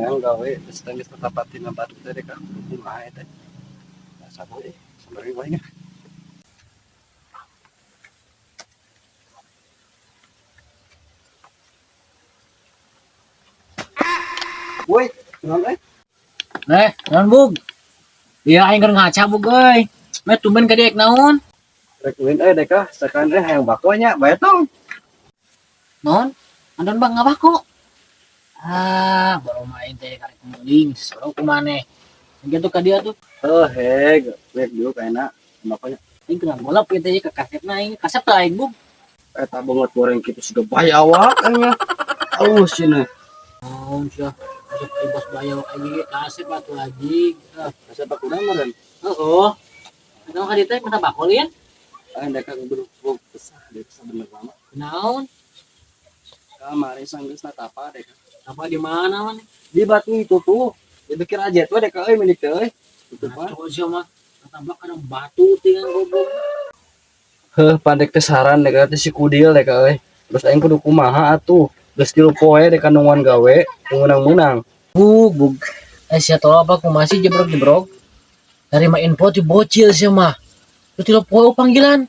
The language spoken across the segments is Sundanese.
Hayang gawe geus teh geus tatapatina batu teh dek ah kumaha eta. Sabar eh, sabar wae nya. Woi, naon euy? Eh, naon, Bug? Iya, aing keur ngaca, Bug euy. Meh tumben ka dieu naon? Rek ulin euy dek ah, sakan eh hayang bako nya, bae tong. Naon? Andon bang ngabako. Ah, baru main teh karek muling, seru kumaneh. Gitu ka dia tuh. Heuh, heg, rek dieu kayana bakonya. Aing teu golap ieu teh ka kasepna aing. Kasep teh aing, Bug. Eta banget goreng kitu siga bayawak nya. Alus cenah. Naon sia? Kasep aing bos bayawak aing ge kasep atuh anjing. Ah, Kasep aku meureun. Heeh. Naon ka dieu teh minta bako lian? Aing dek kudu kesah dek bener lama. Naon? Kamari sanggeus tapa dek. Apa di mana man? Di batu itu tuh. Dipikir aja tuh dek euy milik teh euy. Tutupan. Tuh sia mah. Tabrak kana batu tinggal goblok. Heuh, pandek teh saran dek teh si kudil dek euy. Terus aing kudu kumaha atuh. Geus 3 poe dek nungguan gawe, menang-menang. Bug, bug. Eh, sia tolong apa aku masih jebrok-jebrok. Terima info ti bocil sia mah. Lu 3 poe panggilan.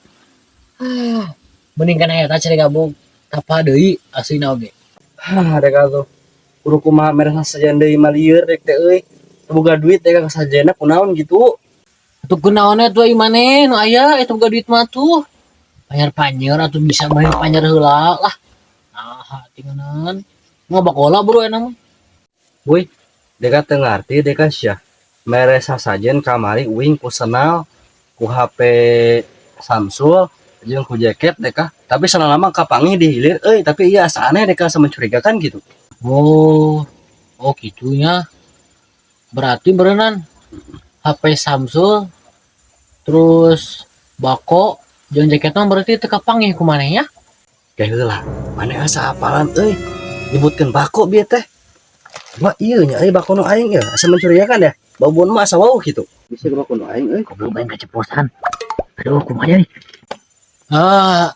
Ah, mending kana eta cari gabung. Tapa deui aslina oge. Hah, dek atuh. Kudu kumaha mere sasajen deui mah lieur dek teh euy. Boga duit dek kasajena kunaon gitu. Atuh kunaon atuh ai maneh nu aya eta boga duit mah tuh. Bayar panjer atuh bisa main panjer heula lah. Nah, tinggalan. Mau bakola bro enak mah. Woi, deka teu ngarti deka sia. Mere sasajen kamari uing ku senal, ku HP Samsul, jeung ku jaket deka. Tapi senal mah kapanggih di hilir euy, tapi iya asa aneh deka asa mencurigakan gitu. Oh, oh gitunya. Berarti berenan HP Samsul terus bako jeung jaketna berarti teu kapanggih ku maneh nya. Kayak heula, maneh asa apalan euy. Nyebutkeun bako bieu teh. Wah ieu nya euy bako nu aing ya, asa mencurigakan ya. Babon mah asa wau gitu. Bisa bako nu aing euy. Goblok aing keceplosan. Aduh, kumaha nih? Ah,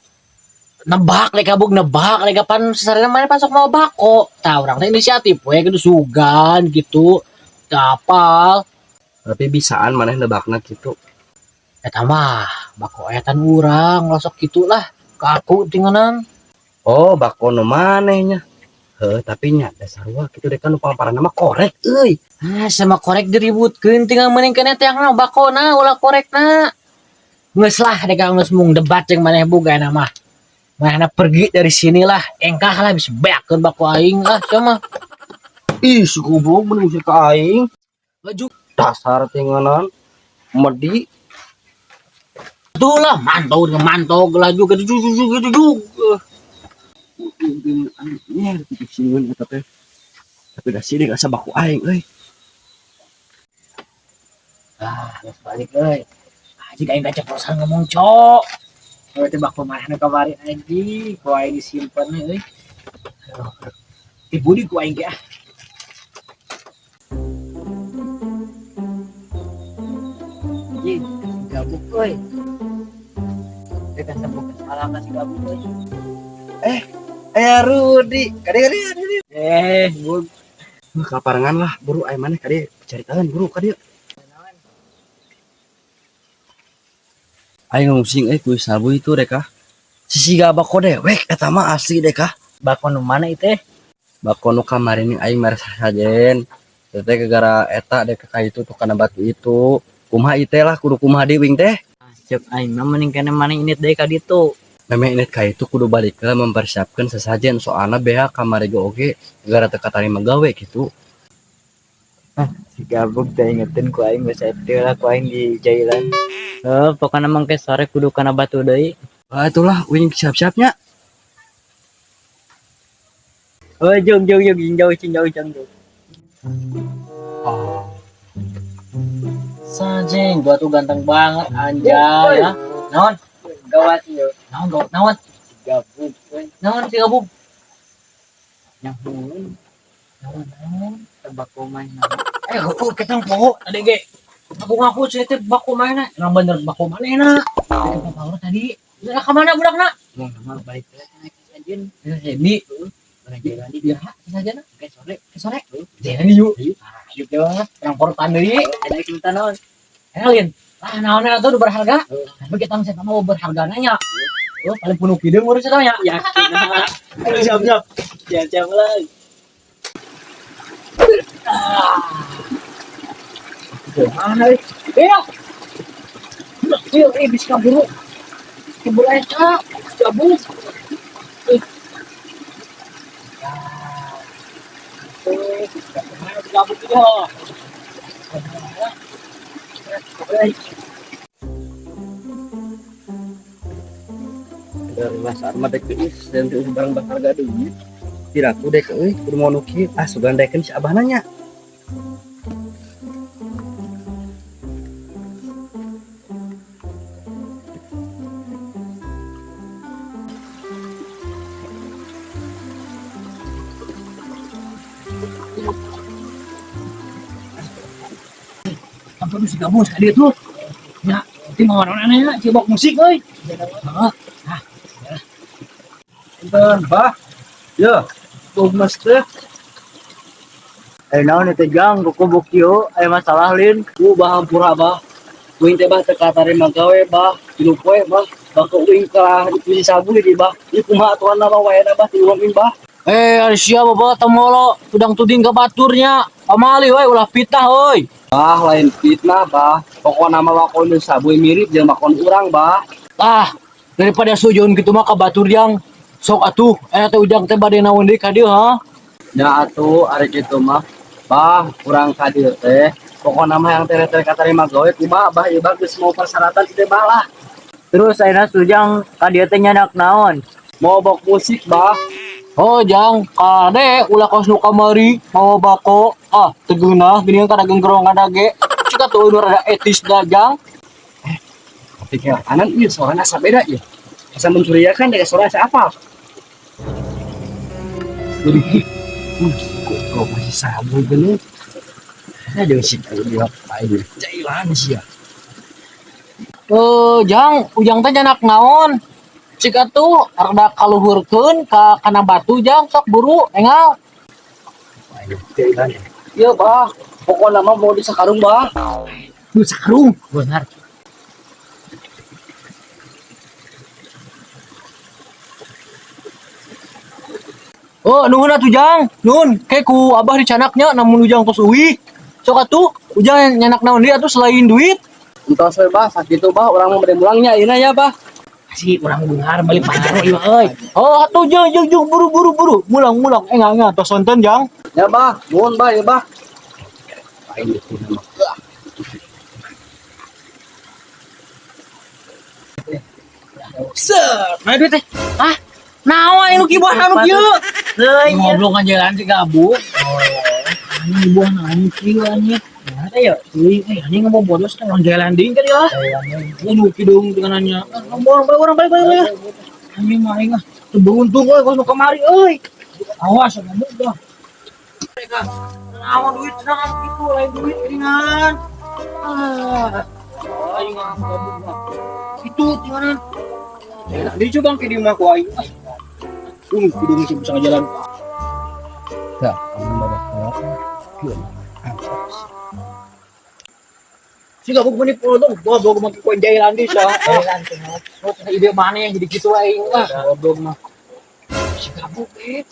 nebak lek kabuk nebak lek kapan sesarena maneh pasok mau bako. Tah urang teh inisiatif we kudu sugan gitu. Teu apal. Tapi bisaan maneh nebakna gitu. Eta mah bako etan urang losok gitu lah. Kaku tinganan. Oh, bako nu maneh nya. Heuh, tapi nya dasar sarua kitu dek nu pangparana mah korek euy. Ah, sama korek diributkeun tinggal mending kana teh yang bakona ulah korekna. Geus lah dek geus mung debat jeung maneh boga eta mah. Manehna pergi dari sini lah, engkah lah bisa beakeun bako aing lah sia mah. Ih, si goblok mending si ka aing. Laju. Dasar tinganan medi. Tuh lah mantau dengan mantau laju gitu gitu gitu gitu. Tapi dah sini asa baku aing euy. Ah, geus balik euy. Anjing aing keceplosan ngomong cok. Euy teh bako manehna kamari anjing, ku aing disimpen euy. Aduh. Dibudi ku aing ge ah. Anjing, gabuk euy. Teh kasebut salah kasih gabuk euy. Eh Rudi, kade kade kade. Eh, gua Kaparengan lah, buru aing maneh kade caritaan buru kade. Aing ngusing euy ku sabu itu rek ah. Sisiga bako dewek eta mah asli dek ah. Bako nu mana itu teh? Bako nu kamari ning aing mere sasajen. Teh gegara eta dek ka itu tuh kana batu itu. Kumaha ieu teh lah kudu kumaha deui wing teh. Cek aing mah mending kana maneh init deui ka ditu. Memang init ka itu kudu balik ke mempersiapkan sesajen soalna beha kamari ge oge gegara teu katarima gawe gitu. Ah, si gabuk teh ingetin ku aing geus eta lah ku aing di jailan. Heuh, pokona mah ke sore kudu kana batu deui. Wah, itulah wing siap-siapnya. Oh, jog jog jog jauh jauh jauh jauh. Oh. Sajeng, gua tuh ganteng banget anjay ya. Naon? Gawat yo. Naon gawat naon? Si gabuk euy. Naon si gabuk? Nyahoeun Naon naon? bako manehna. Eh, heueuh ketang poho tadi ge. Aku ngaku cenah teh bako manehna. Emang bener bako manehna. Tadi poho tadi. Udah ka mana budakna? Mun mah balik teh naik sajen. Jadi, Urang jalan di dia saja na. Oke, sore. Ke sore. Jalan yuk. Ah, yuk teh urang porotan deui. Ada minta naon? Elin. Ah, naon atuh nu berharga? Tapi kita mah mau berharga nanya. Oh, paling penuh hideung urus eta nya. Yakin. Ayo siap siap. Siap siap lah. Mana euy? Iya. Iya, bisa kaburu. Kaburu eta, gabung. Eh. Gabung itu. Dari Mas Arma dek euy, dan teu barang berharga deui. Piraku dek euy, kudu mau nu kieu. Ah, sugan dekeun si abah nanya. Sampai bisa gabung sekali itu. Ya, nanti mau orang aneh cibok musik euy. Heeh. Punten, Bah. Ya, tuh mas teh. Eh naon itu jang kuku bukio, aya masalah lin. Ku bah hampura bah. Uing teh bah teu katarima gawe bah, tilu poe bah. Bangke uing kalah dipuji sabu di bah. Ieu kumaha aturan bah waena bah tilu uing bah. Eh, ari sia bawa temolo tudang tuding ke baturnya. Pamali we ulah fitnah euy. Bah lain fitnah bah. Pokona mah wakon sabu mirip jeung bakon urang bah. Ah, daripada sujon gitu mah ka batur yang sok atuh eta teh ujang teh bade naon deui ka dieu ha. Ya atuh ari kitu mah. Bah, urang ka dieu teh. Pokona mah yang tere-tere katarima gawe kumaha bah ieu bah geus mau persyaratan teh bah lah. Terus ayeuna sujang ka dieu teh nyanak naon? Mau bok musik bah. Oh, jang kade ulah kos nu kamari mawa bako. Ah, teu geunah geuningan kana genggerongan ge. Cik atuh nu rada etis da jang. Tapi kanan ieu suarana asa beda ieu. Asa mencurigakan dari suara asa apa? Jadi, kok masih sabu gini? Nah, jeung si dia lain. Jailan sih ya. Eh, jang, ujang teh nyanak naon? Cik atuh rada kaluhurkeun ka kana batu jang sok buru engal. Jailan. Iya, bah. Pokoknya mah mau di sakarung, bah. Nu sakarung, benar. Oh, nuhun atuh Jang. Nuhun, ke ku abah dicanaknya namun ujang tos uih. Sok atuh, ujang nyanak naon deui atuh selain duit. Entos we, bah. Sakitu, bah. Urang mau bade mulangnya ayeuna ya, bah. Si urang beunghar balik pajaro ieu euy. Oh, atuh jang jang jang buru buru buru. Mulang mulang engal engal tos sonten Jang. Ya, bah. Nuhun, bah, ya, bah. Lain itu nama. Set, mana duit teh? Hah? Naon anu kieu buah anu kieu? Leuy. Ngobrol kan jalan si gabung. Anjing buah naon kieu anjing. Mana teh yo? Euy, anjing ngomong bodos teh orang jalan deui kan ya. Aduh, kidung dengannya. Ngomong orang balik balik balik. Anjing mah aing ah. Teu beruntung euy kos nu kamari euy. Awas ngomong dah. Mereka naon duit cenah kitu lain duit ringan. Ah. Aing ah gabung mah. Itu tinggalan. Jalan deui coba ke di mah ku aing. Kidung sih bisa ngajalan. Tah, amun badak kieu. Si gabung meni dong, goblok mah ku jalan deui sia. Jalan teh. Oh, ide mana yang jadi gitu aing lah. Goblok mah. Si gabung eh.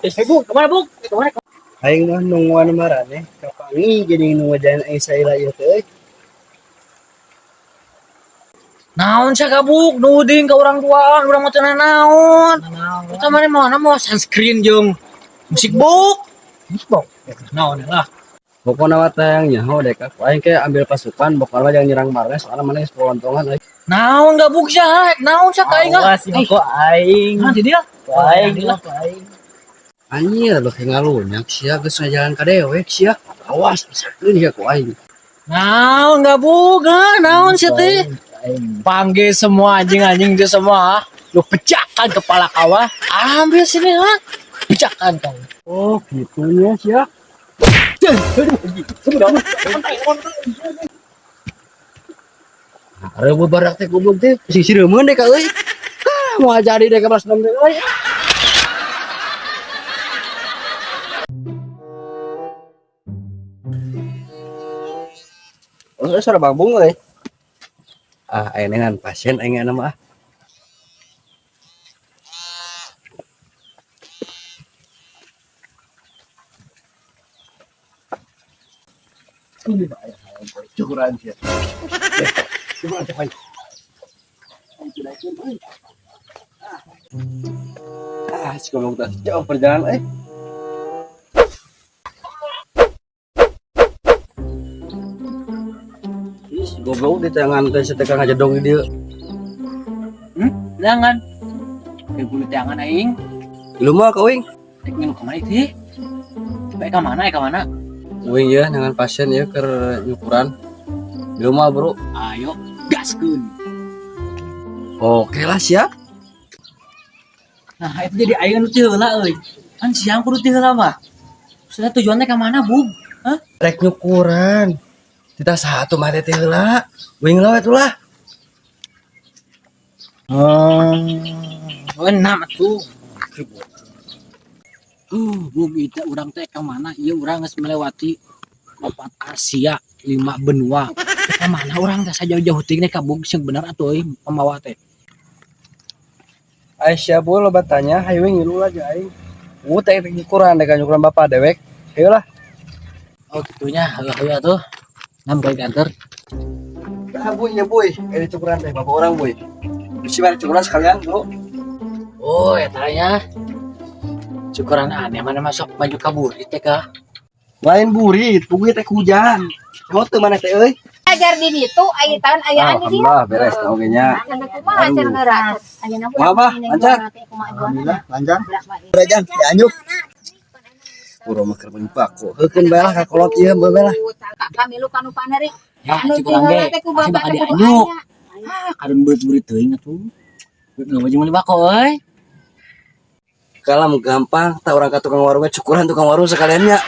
Eh, Bu, kemana, Bu? Kemana? Aing mah nungguan marane kapangi jadi nu ngajalan aing saila ieu teh. Naon sia gabuk, nuding ka urang duaan, urang mah teu naon. Eta mana mau mau sunscreen jeung musik book. Musik book. Naon lah. Pokokna mah teh yang nyaho dek aku aing ke ambil pasukan pokokna mah jangan nyerang marane soalna mana geus polontongan euy. Naon gabuk sia, naon sia ka aing ah. Awas kok aing. Nah, jadi dia. Ku aing lah ku aing. Anjir beuki ngalunyak sia geus ngajalan ka dewek sia. Awas misalkeun sia ku aing. Naon gabuk, ah, naon sia teh? Panggil semua anjing-anjing itu semua. Lu pecahkan kepala kau ah. Ambil sini ha. Pecahkan kau. Oh, gitu nya sia. Reubeut barak teh goblok teh. Si sireumeun deh ka euy. Ah, moal jadi deh ka kelas 6 teh euy. Oh, suara bambung euy. Ah, aya nengan pasien aing aya mah ah. Cukuran sih. Coba coba. Ah, si goblok teh jauh perjalanan eh. Ih, si goblok di tangan teh seteka ngajedong di dieu. Jangan. Kayak kulit tangan aing. Lu mah ka uing? Rek ngilu ka mana itu? Baik ka mana, ka mana? Uing ya dengan pasien ya keur nyukuran. Di rumah, Bro. Ayo, gaskeun. Oke lah, siap. Nah, itu jadi aing nu teu heula euy. Kan siang kudu teu heula mah. Sudah tujuannya ka mana, Bug? Hah? Rek nyukuran. Kita satu mah teh heula. Uing lah atulah. Oh, enam atuh. Bug itu urang teh ka mana? Ieu urang geus melewati 4 Asia, 5 benua. Ka mana urang teh sajauh-jauh teuing ka Bug sing bener atuh euy pamawa teh. Aisyah bu loba tanya, hayu ngilu lah jeung aing. Wu teh rek nyukuran, rek nyukuran bapak dewek. Hayu lah. Oh, gitunya, heuh heuh atuh. Nam balik anter. Ah, buy, ya buy. Ini cukuran teh bapak orang buy. Bisi bari cukuran sekalian, Bro. Oh, eta nya. Cukuran aneh mana masuk baju kaburit teh kah? Lain burit, puguh teh hujan. Mau teu mana teh euy? Ajar di ditu aya tahun ayaan di dieu. Alhamdulillah beres oge nya. Cenah kumaha cenah geura. Ayeuna Kumaha, Bah? Lancar? Alhamdulillah lancar. Berajan, dianyuk. Urang mah keur meuli bako. Heukeun bae lah ka kolot ieu bae lah. Kami lu kanu paneri. Ya, Anu cukuran ge. teh ku Pasti bapak bakal teh kudu dianyuk. aya. Ah, kadun berit-berit teuing atuh. Beut baju meuli bako euy. Kalam gampang, tak orang ka tukang warungnya cukuran tukang warung sekaliannya.